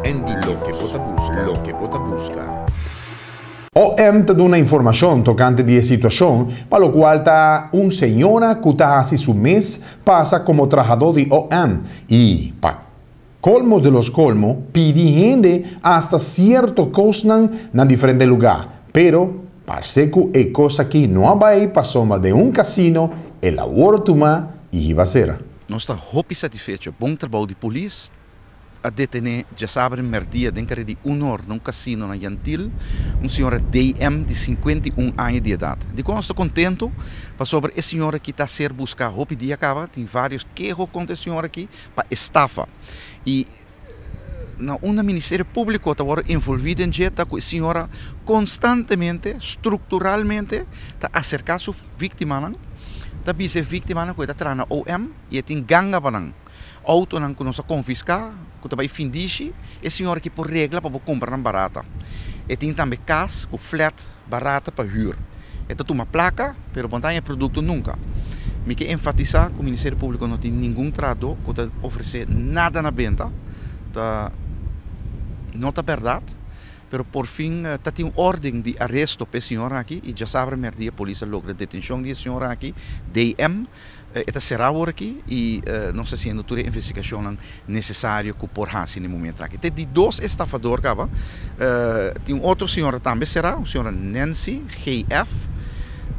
Andy Loke bo ta buska, loke bo ta buska. OM ta duna informashon tokante di e situashon, pa lokual ta un señora ku ta hasi su mes pasa komo trahadó di OM i pa kolmo de los kolmo pidi hende hasta sierto kosnan na diferente lugá, pero parse ku e kos aki no a bai pasobra den un kasino el a wòrdu tumá i hiba sera. Nos ta hopi satisfecho. Bon trabou di polis a detené djasabra merdia den kare di un or na un kasino na Jan Thiel un señora DM di 51 aña di edat. Dikon nos ta kontentu? Pasobra e señora aki ta ser buská hopi dia kaba, tin vários keho kontra e señora aki pa estafa. I na unda Ministerio Públiko ta wòrdu envolví den dje ta ku e señora konstantemente, strukturalmente ta aserká su víktimanan, ta bisa e víktimanan ku e ta traha na OM i e tin ganga pa nan. Outonan ku nos a konfiská, ku ta bai findishi, e señora aki por regla pa bo kumpra nan barata. E tin tambe kas ku flat barata pa hür. E ta tuma plaka, pero bo no ta haña e produkto nunka. Mi ke enfatisá ku Ministerio Públiko no tin ningun trahadó ku ta ofresé nada na benta. Ta no ta bèrdat, pero por fin ta tin un órden di aresto pa e señor aki i djasabra mèrdia polis a logra detenshon di e señor aki, DM. E ta será awor aki i nos ta hasiendo tur e investigashonnan nesesario ku por hasi na e momento aki. Ta e di dos estafador kaba. Tin un otro señora tambe será, un señora Nancy GF.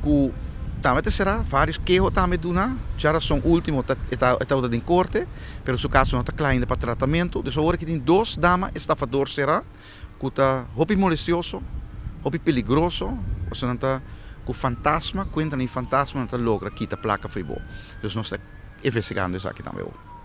ku tambe ta será. Vários keho tambe duna. Djarason último ta e ta e tabata den korte, pero su kaso no ta kla ainda pa tratamentu. Dus awor aki tin dos dama estafador será ku ta hopi molestioso, hopi peligroso, pasobra nan ta ku fantasma, kuentanan di fantasma nan ta logra kita plaka for bo. Dus nos ta investigando esaki tambe awor.